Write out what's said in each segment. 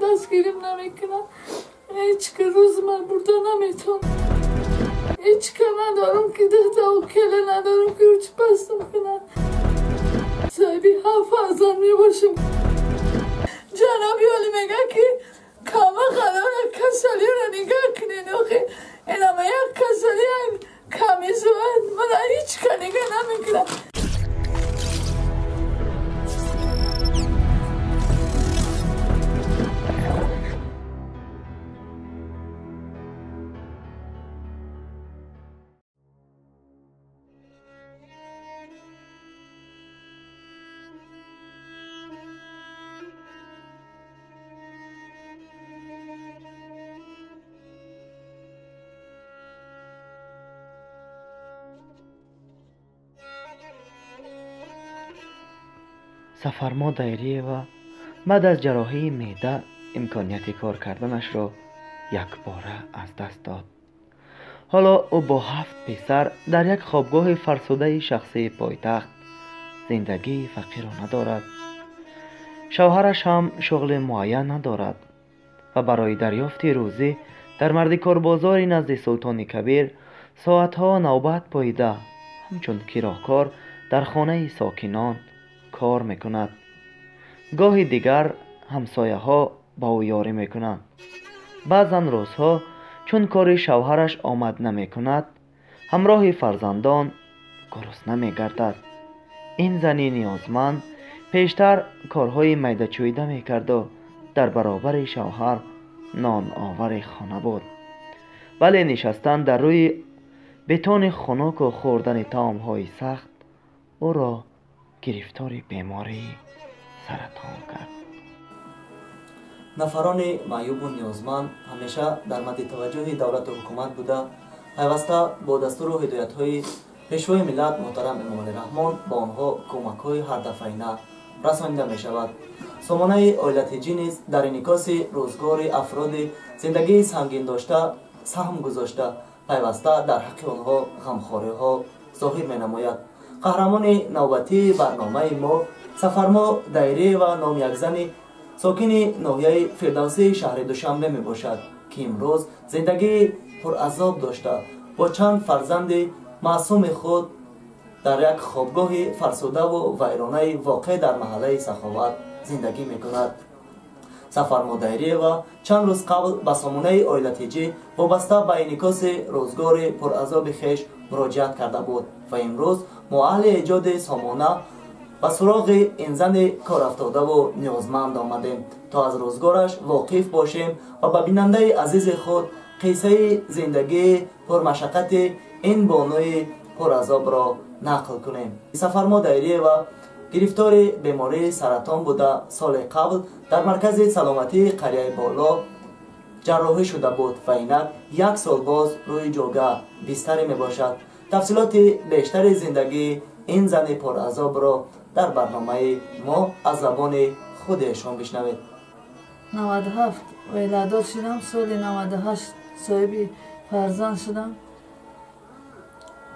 дастгирим намекунад. Ҳеҷ ки рӯз ман бурда наметавонам. Ҳеҷ ка надорам ки духта укела надорам ки уч пастам кунад. Соҳиби ҳафт фарзанд мебошам. Ҷаноби олӣ мегӯяд ки кама қалора касалиро нигаҳ кунед. Охи инама як касали ками зуад мана ҳеҷ ка нигаҳ намекунад. Сафармо Дайриева баъд аз ҷарроҳии меъда имконияти кор карданашро якбора аз даст дод. Ҳоло ӯ бо ҳафт писар дар як хобгоҳи фарсудаи шахсии пойтахт зиндагии фақирона дорад. Шавҳараш ҳам шуғли муайян надорад ва барои дарёфти рӯзӣ дар мардикорбозори назди Султони Кабир соатҳо навбат поида ҳамчун кироҳкор дар хонаи сокинон кор мекунад. Гоҳи дигар ҳамсояҳо ба ӯ ёрӣ мекунанд. Баъзан рӯзҳо чун кори шавҳараш омад намекунад, ҳамроҳи фарзандон гурусна мегардад. Ин зани ниёзманд пештар корҳои майдачӯида мекарду дар баробари шавҳар ноновари хона буд. Вале нишастан дар рӯи бетони хунуку хӯрдани таомҳои сахт ӯро гирифтори бемории саратон кард. Нафарони маъюбу ниёзманд ҳамеша дар мадди таваҷҷӯҳи давлату ҳукумат буда, пайваста бо дастуру ҳидоятҳои пешвои миллат муҳтарам Эмомалӣ Раҳмон ба онҳо кӯмакҳои ҳардафъаина расонида мешавад. Сомонаи Оилатиҷӣ низ дар инъикоси рӯзгори афроди зиндагии сангин дошта саҳм гузошта, пайваста дар ҳаққи онҳо ғамхориҳо зоҳир менамояд. Қаҳрамони навбатии барномаи мо Сафармо Дайриева номи як зани сокини ноҳияи Фирдавсии шаҳри Душанбе мебошад, ки имрӯз зиндагии пуразоб дошта бо чанд фарзанди маъсуми худ дар як хобгоҳи фарсудаву вайронаи воқеъ дар маҳаллаи Саховат зиндагӣ мекунад. Сафармо Дайриева чанд рӯз қабл ба сомонаи Оилатиҷӣ вобаста ба инъикоси рӯзгори пуразоби хеш муроҷиат карда буд ва имрӯз мо аҳли эҷоди сомона ба суроғи ин зани корафтодаву ниёзманд омадем, то аз рӯзгораш воқиф бошем ва ба бинандаи азизи худ қиссаи зиндагии пурмашаққати ин бонуи пуразобро нақл кунем. Сафармо Дайриева гирифтори бемории саратон буда, соли қабл дар маркази саломатии қарияи Боло ҷарроҳӣ шуда буд ва инак як сол боз рӯи ҷога бистарӣ мебошад. Тафсилоти бештари зиндагии ин зани пуразобро дар барномаи мо аз забони худи эшон бишнавед. 97 оиладор шудам, соли 98 соҳиби фарзанд шудам.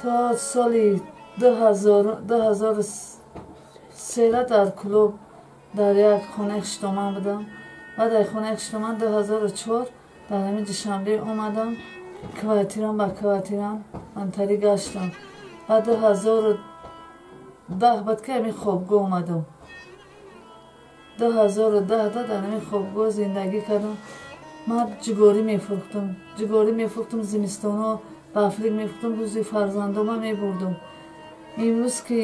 То соли 2003 дар клуб дар як хонаи хиштоман будам. Баъд дар хонаи хиштоман 2004 дар ҳамин Душанбе омадам, квартирам ба квартирам антарӣ гаштам. Баъд 2010 баъд ки ҳамин хобгоҳ омадам. 2010 дар ҳамин хобгоҳ зиндагӣ кардам. Ман ҷугорӣ мефурӯхтам, ҷугорӣ мефурӯхтам, зимистонҳо бафлик мефурӯхтам, рӯзи фарзандома мебурдам. Имрӯз ки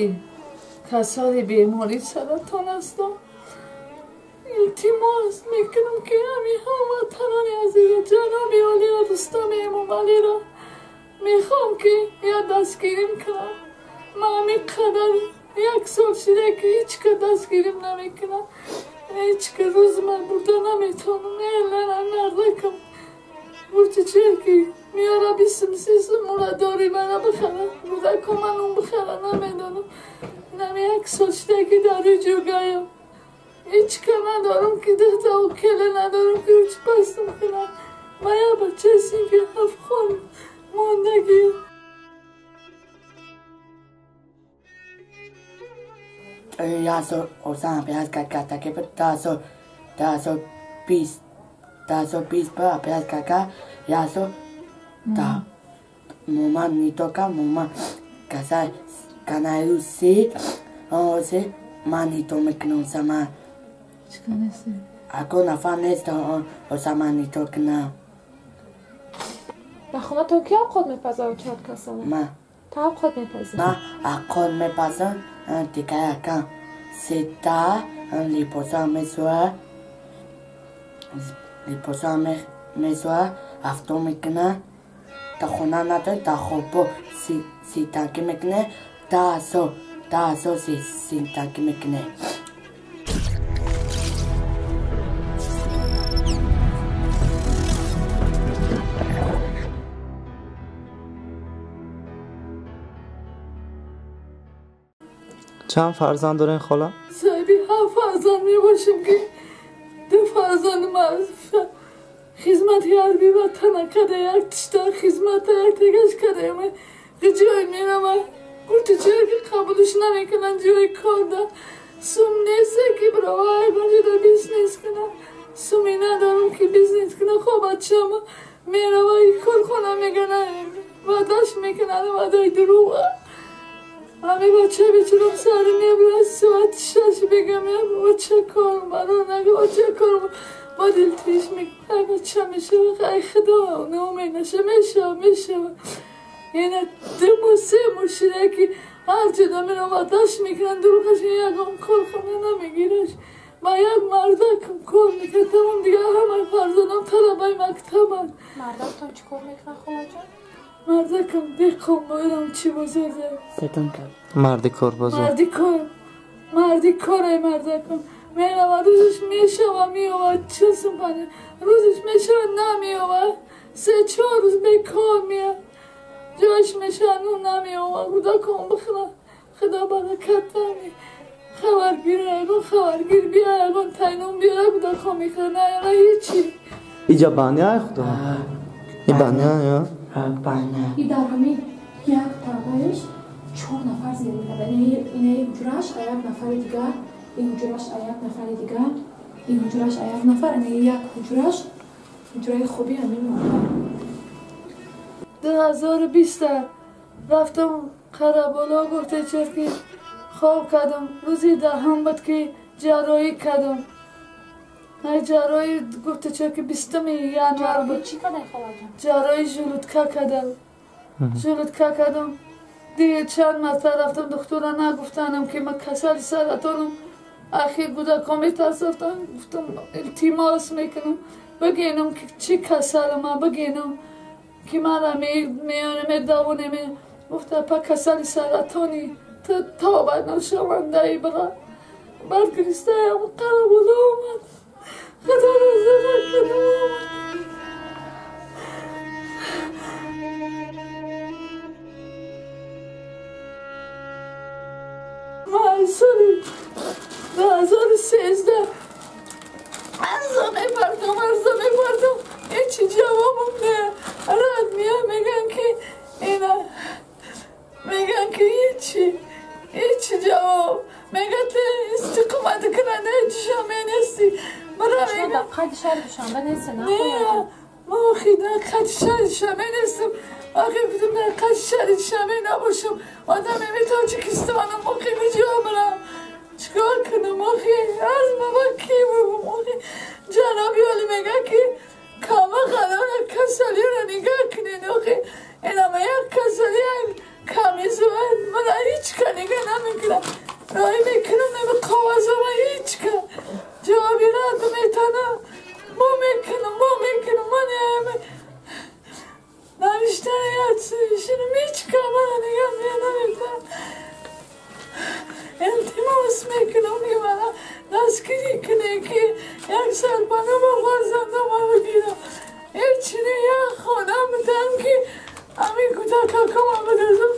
касали бемории саратон ҳастам, илтимос мекунам ки ҳамин ҳамватанони азиза, ҷаноби олиро, Рустами Эмомалиро мехоҳам ки я дастгирим кунам. Ман ҳамин қадар як сол шуда ки ҳеҷ ка дастгирим намекунам. Ҳеҷ ка рӯз ман бурда наметавонам. Мардакам гуфти чия ки меёра бисм сисм мула дори мана бихара, кӯдако ман он бихара намедонам. Нами як сол шуда ки дар рӯи ҷогаям. Ҳеҷ ка надорам ки духта укела надорам ки уч пастам кунам. Ман як бачаи синфи ҳафт хон мондагиам. 20 بیست 2020 ба апрел кака ясо та мума нитока мума касай канаю си осе ман нито мекунам сама. Чика нести? Ако нафар нест оса ман нито кунам. Дар хона то ки авқот мепазад чанд касала? Ма. Та авқот мепазӣ? Ма авқот мепазам, дигар якам сета либоса месӯя, либоса месӯя, авто мекуна, та хона надорем, та хобо ситанкӣ мекуне, 10 ситанкӣ мекуне. Чанд фарзанд дорен хола? Соҳиби ҳафт фарзанд мебошем ки ду фарзанди ман хизмати ҳарбӣ ватана када, як тишта хизмата, як тегаш кадаем. Ҷой мерава, гуфти ҷое ки қабулш намекунанд ҷои корда. Сум нест ки бирава ягон ҷода бизнес кунам. Суме надорам ки бизнес кунам. Хоб бачам мерава корхона мегана, ваъдаш мекунанд, ваъдаи дурӯға. Ҳами бача бечорам сар мебурад, соати 6 бегам, оча корм баро нага, оча корм. Ма дилтиш мекунам, бача мешава, ай худо, наумед наша, мешава, мешава. Яъне 2 моҳ 3 моҳ шуда ки ҳар ҷода мерам ваъдаш мекунанд, дурӯғаш ягон корхона намегираш. Ма як мардакам кор мекунад, тамом дигар ҳамаи фарзандам талабаи мактабанд. Мардактон чӣ кор мекунад холаҷон? Мардакам деҳқон боядам чӣ бозор дорам. Марди кор бозор. Марди кор. Марди корай мардакам. Мерава рӯзаш мешава меовад чил сум панҷ. Рӯзаш мешава намеовад. 3-4 рӯз бекор меяд. Ҷояш мешава нун намеовад. Кӯдакон бихӯрад. Худо баракат дами. Хабаргир ягон хабаргир биё ягон тайнон биёра кӯдакон мехӯрад. На яна ҳечи. Иҷа баня худо? И баня ё? Баня. И дар ҳамин як тавбаиш 4 нафар зиндагӣ карда. Инаи ҳуҷраш а як нафари дигар, ин ҳуҷраш а як нафари дигар, ин ҳуҷраш а як нафар, инаи як ҳуҷраш ҳуҷраи хуби ҳамин модар. 2020 рафтам Қараболо, гуфте чер ки хоб кардам. Рӯзи 10 буд ки ҷарроҳӣ кардам. Ай ҷарроҳӣ гуфте чер ки 20 январ буд. Чӣ кардай холаҷон? Ҷарроҳӣ желудка кардам. Желудка кардам. Дигар чанд маротиба рафтам духтура нагуфтанам ки ман касали саратонам. Ахир кӯдакон метарсафтам, гуфтам илтимос мекунам бигӯям ки чӣ касалам, ман бигӯям ки мана меёна медавонем. Гуфта па касали саратони ту тоба нашавандаи бира. Баъд гиристаям Қараболо омад. Худо розиқа кунам омад. Ман соли 2013 арза мепардам, ҳечи ҷавобам не. Рад меяд, мегӯянд ки ина, мегӯянд ки ҳечи ҷавоб. Мегӯяд ту истиқоматкунандаи Душанбе нестӣ. Мара мегӯям қайди шаҳри Душанбе нестӣ, на? Не, ман охи дар қайди шаҳри Душанбе нестам. Охи гуфтам дар қайди шаҳри Душанбе набошам. Одами Тоҷикистонам, охи куҷо бирам? Чикор кунам охи? Аз баба ки бигӯм охи? Ҷаноби олӣ мегӯяд ки кама қалора касалиро нигоҳ кунед охи. Инама як касали як ками зуад мана ҳеҷ ка нигоҳ намекунам. Роҳӣ мекунам нами қоғазома ҳеҷ ка. Ҷавоби рад метанам. Мо мекунам, ман навиштани ядшинам ҳеҷ ка мана нигоҳ наметанам. Илтимос мекунам ки мана дастгирӣ кунед ки як сарпаноҳ ба фарзандама бигирам. Ҳечи не, як хона будам ки ҳамин кӯдакакама бидозам.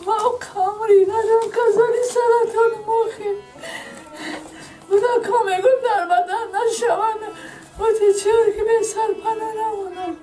Ман қамри надорам, касали саратони мохи. Кӯдакҳо мегӯям дар бадан нашаванд, бо чор ки бесарпаноҳ намонанд.